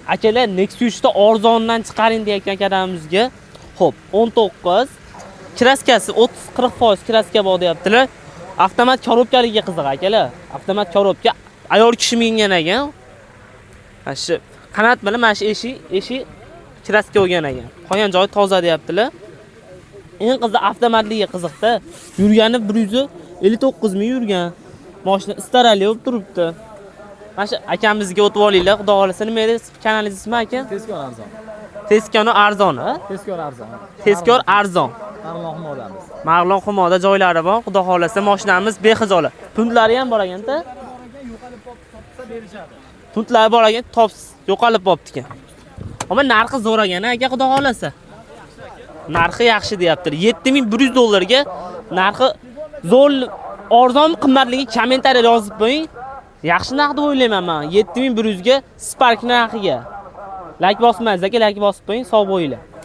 Akalar, Nexia 3 ta arzondan chiqaring deyotgan akalarimizga. Xo'p, 19 краска si 30-40% краска bor deyaptilar. Avtomat коробка ligiga qiziq, akalar. Avtomat коробка, ayol kishi mingan ekan. Mana shu qanat bilan mana shu eshik краска bo'lgan ekan. Qolgan joyi toza deyaptilar. Eng qiziq avtomatligi qiziqda. Yurgani 159 ming yurgan. Mashina istarali bo'lib turibdi. Mana shu akamizga o'tib olinglar, xudo xohlasa. Nima edi kanalingiz ismi, aka? Tezkor arzon. Tezkor arzon, ha? Tezkor arzon. Tezkor arzon. Marg'ilon Humodamiz. Marg'ilon Humoda joylari bor. Xudo xohlasa mashinamiz bexijolat. Пункт lari ham bor ekanda. Пункт lari bor ekan, tops yo'qolib qolibdi ekan. Ammo narxi zo'r ekan, aka, xudo xohlasa. Narxi yaxshi deyaptilar. 7100 dollarga narxi zo'r, arzon, qimmatligi kommentariyada yozib qo'ying. Yaxshi narx deb o'ylayman men. 7100 ga Spark narxiga. Like bosmaysiz, aka, like bosib qo'ying, sog' bo'linglar.